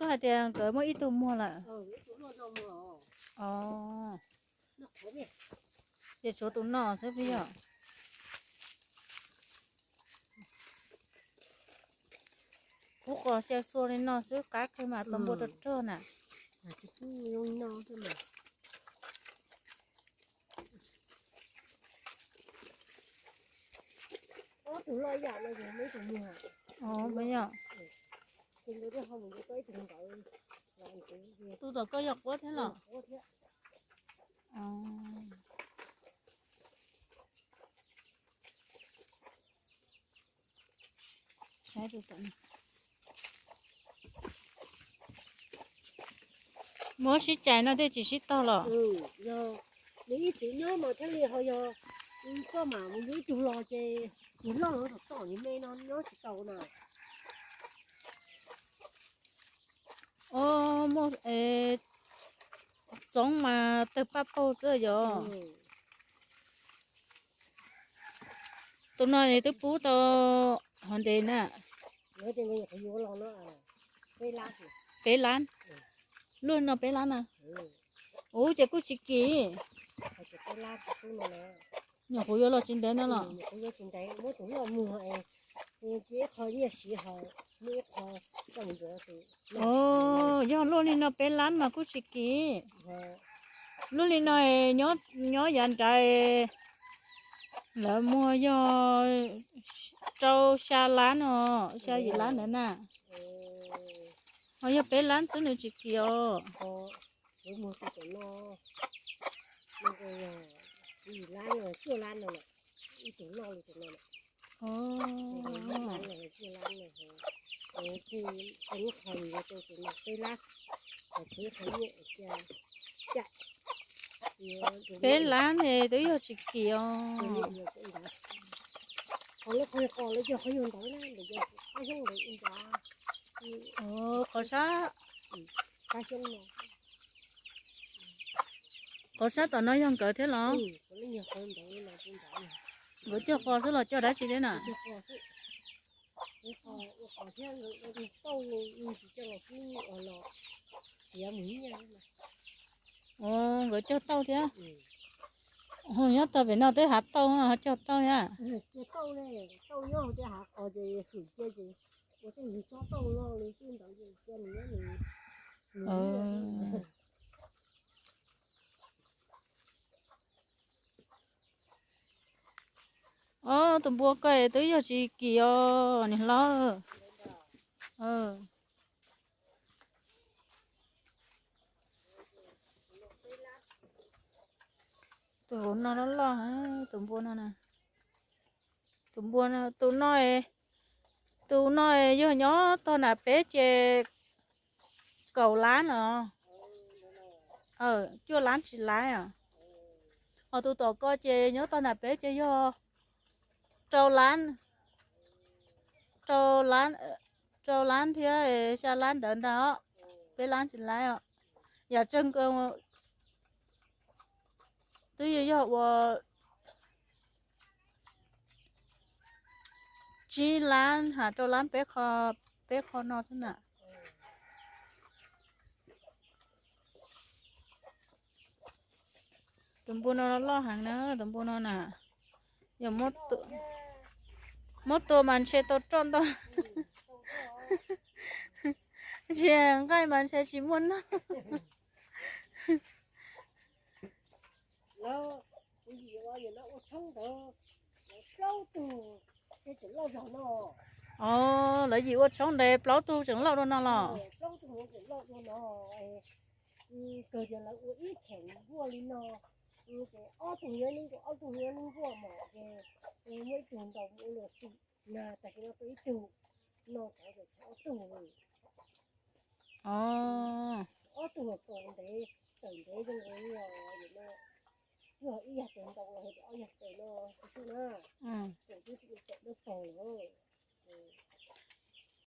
Koj hais tias nkawd muaj ib tug muag lawm. Os, ces tshuav tus no xwb puas yog? Kub qos xyaw xua li no xwb qab kawg mas tus npua rog rog na. Tus tom koj yog quab thiab los? Muab sib cais no thiaj tsis sib tog los? Nws ib txwm nyob mas thiaj li ho yog koj mam mus yuav ib tug los ces nws loj los tom tom nws me no nyob tsis tau na. Muaj txoov mas tawg paj paug xwb yog. Tus no twb pub tau hov ntev na? Peb lab. Luaj no peb lab na? Ub, ces kuj tsis kim. Nyuam qhuav yuav los tsis ntev no los? Yog luaj li no peb lab mas kuj tsis kim. Luaj li no nyob yav nrad lawv muag yog rau xya lab no, xya yim lab ntawd na. Ho yog peb lab xwb nws tsis kim os. Peb lab ne twb yog tsis kim os. Qhov sab, qhov sab tom no yog nkawd thiab los? Nkawd cog qos xwb los cog dab tsi thiab na? Nkawd cog tauj thiab. Nyob tau pem no twb hav tauj ho cog tauj thiab. Ob, tus npua ko twb yog tsis kim os niam hlob. Tus hauv no loj loj, tus npua no na. Tus npua, tus no, tus no yog nyob tog nram peb ces kaum lab no. Cuaj lab tsis lab os. Ho tus tom ko ces nyob tog nram peb ces yog rau lab, rau lab, rau lab thiab xya lab ntawd ntag os. Peb lab tsis lab os. Yam tsawg nkaus twb yog ua tsib lab ha rau lab peb qho, peb qho no xwb na. Tus npua no loj heev na, tus npua no na. Yog muab tua mas ntshe tau roj ntau. Ntshe nqaij mas ntshe tsis muaj noj. Os, lawv yim ua tshoob ntev plaub tug tseem loj dua no los? Kawg tias lawv ua ib theem nkuaj li no, ces ob tug nyob nkuaj, ob tug nyob nkuaj mas ces muaj ib tug ntaus ua luam xim na, tag kis no tua ib tug, no cov ob tug. Ob tug kaus ntev, tawm ntev zoo nkaus li os, yog ib yag tes ntaus los yog ob yag tes no xwb na, tawm twb tawm dawb paug lawm.